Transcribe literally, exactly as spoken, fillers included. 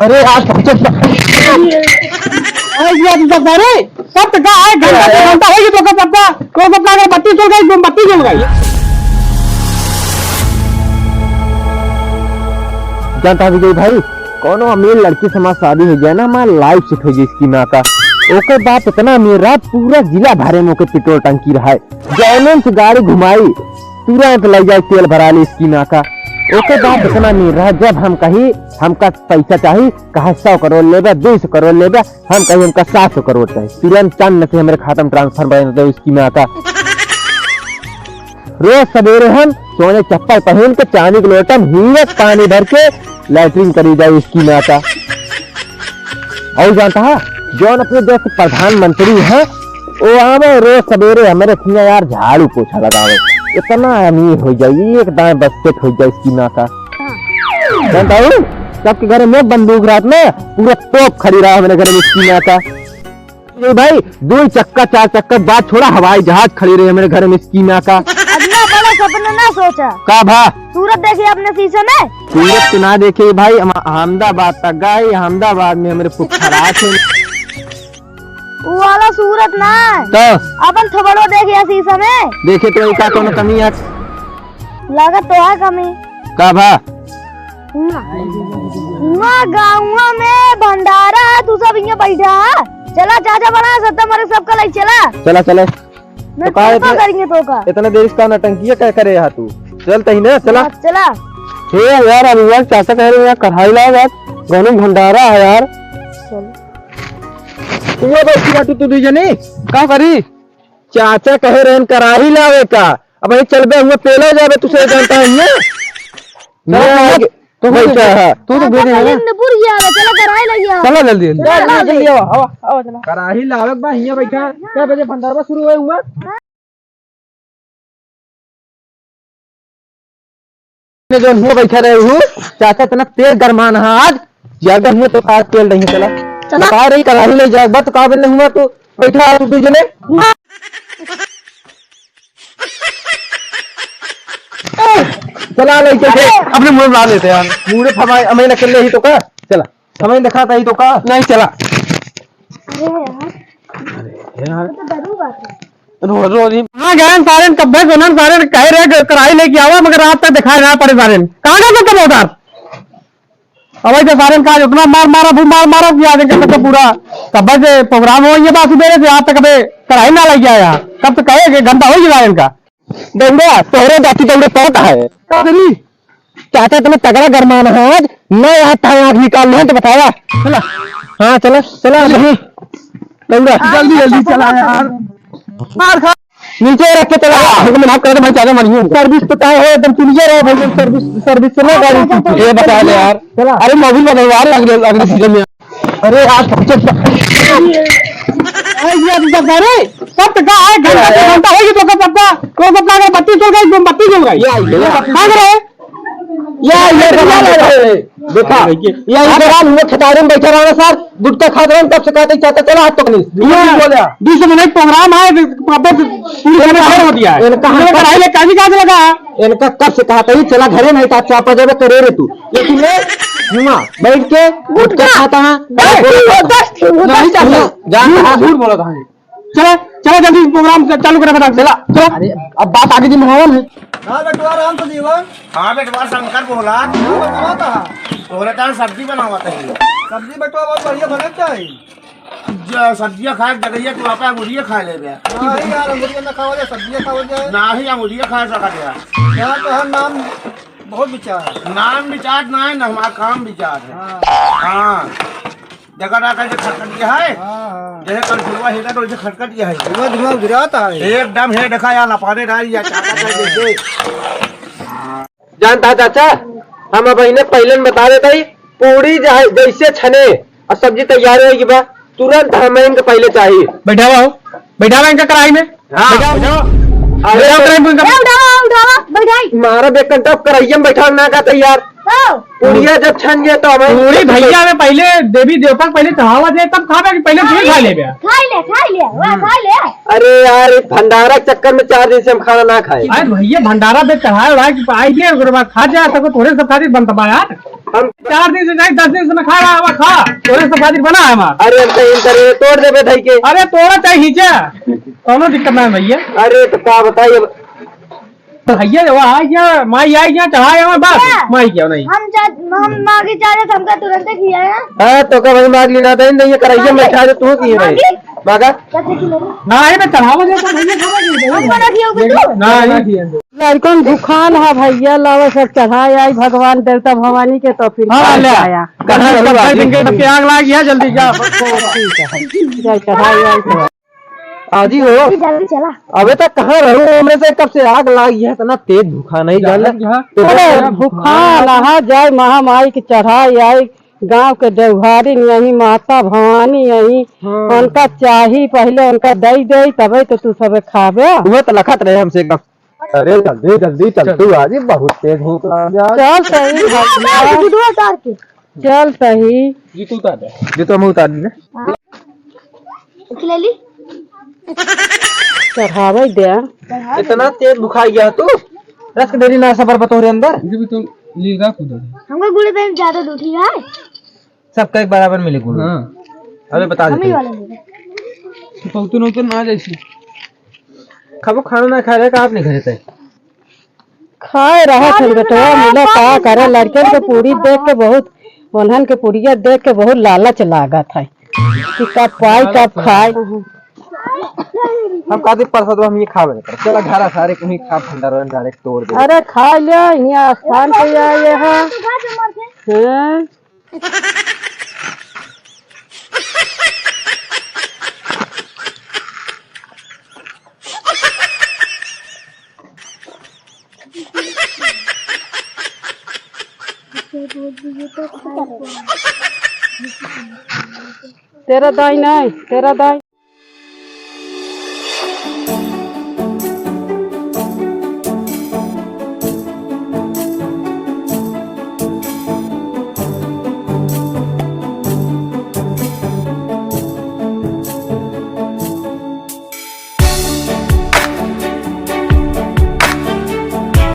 अरे यार, सबसे प-, अरे ये तो पता रे, सब तो का है, घंटा से घंटा हो गया तो का पता, तो पता अगर बत्ती जल गई, मोमबत्ती जल गई। जानता विजय भाई, कौनो अमीर लड़की से हमार शादी हो जाए ना, हमार life set हो जाए इसकी माँ का। ओकर बाप इतना अमीर रहा, पूरा जिला भरे में ओके petrol टंकी रहा है। जौने से गाड़ी घुमाई, तुरंत ले जाए तेल भरा ली इसकी माँ का। ओके बाप इतना अमीर रहा, जब हम कही हमका पैसा चाही, कहा सौ करोड़ लेबे, दो सौ करोड़ लेबे, हम कही हमका सात सौ करोड़ चाही, तुरंत चन्न से हमरे खाता में transfer बना दे इसकी माँ का। रोज सवेरे हम सोने चप्पल पहन के चांदी के लोटा में हीरे के पानी भर के latrine करी जाए इसकी माँ का। और जानता है, जौन अपने देश के प्रधानमंत्री हैं, वो आवे रोज सवेरे हमरे खिया यार झाड़ू पोछा लगावे। इतना अमीर हो जाए, एक दाएं बस set हो जाए इसकी माँ का। जानता हूँ, सबके घरे में बंदूक रात में पूरा तोप खड़ी रहा हमरे घरे में इसकी माँ का। ए भाई, दो चक्का, चार चक्का, बात छोड़ा, हवाई जहाज खड़ी रहे हमरे घरे में इसकी माँ का। इतना बड़ा सपना ना सोचा। का भा? सूरत देखी अपने शीशे में? सूरत तो ना देखे भाई, हम अहमदाबाद तक गए, अहमदाबाद में हमरे फुफा रहा थे। वो वाला सूरत ना। तो? अपन थोबड़ो देखी शीशे में। देखे तो का कौनो कमी है? लागत तो है कमी। का भा? ना। ना, गाँव में भंडारा है, तू सब इहाँ बैठा है। चला, चाचा बड़ा है, सत्ता मरे सबका लई चला। चला, चला। मैं तो का तो इतने, करेंगे तो का? इतना देर इसका नौटंकिया क्या करे यहाँ तू? चल तही ना, चला। हाँ, चला। हे यार, अभी यार चाचा कह रहे हैं, यार कढ़ाई लाओ यार, गाँव में भंडारा है यार। चल। तू बैठी बाटू तू दुई जनी। का करी? चाचा कहे रहन कराही लावे का, अब यही चलबे हुआ पेलो जाबे, तू सही जानता है ये। चलो, मैं चलो, आगे तू बैठा है। तू तो चाचा भेजे है ना। कहीं न बुर गया है, चलो कराही लइया। चलो जल्दी, जल्दी। चलो, चलो, जल्दी। जल्दी आओ, आओ, आओ, चलो। कराही लावे बा, हियाँ बैठा। कै बजे भंडारवा शुरू होए हुआ? ने जौन हुआ बैठा रहे हूँ, चाचा इतना तेल गरमान है आज, ज्यादा हुआ तो का तेल नहीं चला। चला। बता रही कराही ले जाए, बत का बने हुआ तू बैठा तू दू जने। चला ले के अरे! अपने मुंह ला लेते यार। मुंह फरमाए, हमें न कर ले ही तो का? चला। समय दिखाता ही तो का? नहीं चला। अरे यार। अरे यार। ये तो बड़ी बात है। रोज रोज ही। हाँ, गए सारे कब्बे से उन्होंने सारे कहे रहे कि कराही लेके आवा, मगर रात तक दिखाए ना पड़े सारे। कहाँ गए सब कबूतर? अब भाई तो सारे का उतना मार मारा, वो मार मारा कि आज इनका तो पूरा कब्बे से program हो, ये बात सुबह से आज तक अबे कराही ना लग गया यार। कब तो कहे कि घंटा हो गया इनका। दौड़ा, तोहरे जाति दौड़े पड़ता है। का करी? चाचा, इतना तगड़ा गरमान है आज, मैं यहाँ था, आँख निकाल लें तो बताया। चला। हाँ, चला, चला, नहीं। दौड़ा। जल्दी, जल्दी चला यार। मार खा। नीचे रख के चला। हमको माफ कर दे भाई, चाचा, मानिए। Service तो तय है, एकदम clear है भाई, service, service से ना गाड़ी। ये बता दे यार। चला। अरे, mobile बदलवा रहे अगले, अगले season में। अरे यार, सबसे प-, अरे ये अभी तक अरे, सब तो का है, घंटा से घंटा हो गया, तो का पता, तो का पता अगर बत्ती जल गई, मोमबत्ती जल गई। ये आई, ये आई। का करे? ये आई, ये बना ले रहे। देखा, ये आई, बगान हुआ, खटारे में बैठा रहा सर, गुटखा खा रहे हैं, तब से कहते, "चाचा, चला, हाथ पकड़ ले।" ये बोला। बीस मिनट program है, अबे पूरी तरह से हो दिया है। इनका इन्होंने हाथ कढ़ाई ले, काजी काज लगा है। इनका कब से कहा था, "ये चला घरे, नहीं तो आप चापा जाबे करे रे तू।" लेकिन ये हुआ, बैठ के गुटखा खाता है। ए, वो दस थे, वो नहीं दस थे। चला, जा, झूठ, झूठ बोला था। चला, चला जल्दी program च-, चालू करे फटाक से। चला, चला। अरे, अब बात आगे जी मनावन है। हाँ बेटवा राम सजीवन। हाँ बेटवा शंकर बोला। हाँ बेटवा कहा? तोरे तान सब्जी बनावत है। सब्जी बेटवा बहुत बढ़िया बने के चाही। ज-, सब्जिया खाए के जगह तू आपा अंगुरिया खाए लेबे। नहीं यार, अंगुरिया ना खावा जाए, सब्जिया खावा जाए। नाही अंगुरिया खाए सकत यार। यार तोहर नाम बहुत विचार है। नाम विचार ना है, ना हमारा काम विचार है। हाँ। हाँ। देखा ना कैसे खटखट गया है? हाँ, हाँ। जैसे कल सुबह हेरा तो वैसे खटखट गया है। धुआं, धुआं गिराता है। एकदम है, देखा यार, लपाने डाल या चाका का जैसे। जानता है चाचा, हम अब इन्हें पहले में बता देता ही, पूरी जहाँ जैसे छने और सब्जी तैयार होगी बा, तुरंत हमें इनके पहले चाहिए। बैठावा हो, बैठावा इनका कढ़ाई में। हाँ। बैठावा। अरे बैठावा कढ़ाई में इनका। ए, उठावा, उठावा, बैठाई। मारा बे कंटा कढ़ाइया में बैठा ना का तैयार। तो? पूड़िया जब छन गया तो हमें पूरी भैया में पहले देवी देवता को पहले चढ़ावा दे, तब खावे कि पहले तू खा ले बे। खा ले, खा ले, वाह, खा ले। अरे यार, इस भंडारा के चक्कर में चार दिन से हम खाना ना खाए। अरे भैया, भंडारा पे चढ़ाए हुआ है कि आई के, ओकरे बाद खा जाए, तब थोड़े सब खातिर बनता बा यार। हम चार दिन से नहीं, दस दिन से ना खा रहा है, खा। तोरे से खातिर बना है हमार। अरे, हम तो इनकर ये तोड़ देबे धई के। अरे, तोड़ा चाहे खींचा, कौनो दिक्कत ना है भैया। अरे, तो का बताइए, तो भैया, वो आ गया, माई आ गया, चढ़ा गया, बस, भैया, माई क्या नहीं। हम जा-, हम माँ के चारे, हमका तुरंते खिया है। हाँ, तो का भाई माँ के लिए ना दे, नहीं, ये कराइए, मैं खा दे, तू की है भाई। माँ की? माँ का? चाचा की ले लो। ना, ये मैं चढ़ावा दे, तो भैया, खावा दे, हम बना दिया होगा तू। ना, नहीं दिया। लड़कन भूखान है भैया, लावा सब चढ़ाए आई भगवान देवता भवानी के, तो फिर हाँ, खाए ले। आया। कहाँ रहो सब आदमी? इनके तो प्याग लाग गया, जल्दी जा। ठीक है, चल चढ़ाए आई तो। आजी हो। जल्दी चला। अबे तक कहाँ रहो? हमरे से कब से आग लाग गया, इतना तेज भूखा नहीं जान। जान। तो अरे भूखा लहा जाए, महामाई के चढ़ाई आई, गाँव के देवहारी नहीं, माता भवानी यही, हाँ। उनका चाही पहले उनका दई दे, तबे तो तू सबे खाबे। वो तो लखत रहे हमसे कब। अरे जल्दी, जल्दी चल चल। तू आज, बहुत तेज भूख लग जा। चल सही भैया। बुधवा उतार के। चल सही। जूता उतार दे। जूता हम उतार दे। हाँ। ले ली। चढ़ावे दे। इतना तेज भुखाई गया तू। रस के डेरी ना सबर बतोरे अंदर। ये भी तो ले रख उधर। हमको गुड़ पे ज्यादा दूठी है। सबका एक बराबर मिले गुड़। हाँ। अरे बता हमें देते। वाला मिले। पौतुन उतुन ना जैसी। खाबो खाना ना खा रहे का आपने घरे तय? खाए रहा खा थे ले बेटवा, रहा मिला है, का खा करे, ले लड़कन के रहा है, पूरी खा देख के बहुत, उन्हन के पुड़िया देख के बहुत लालच लागत है कि कब पाई, कब खाए। हम कहते परसों तो हम ये खा लेते। चला घरा सारे को ही खा, भंडारा डायरेक्ट तोड़ दे। अरे खा लिया, यहाँ स्थान पे आए हैं। हैं? तेरा दाई नहीं, तेरा दाई।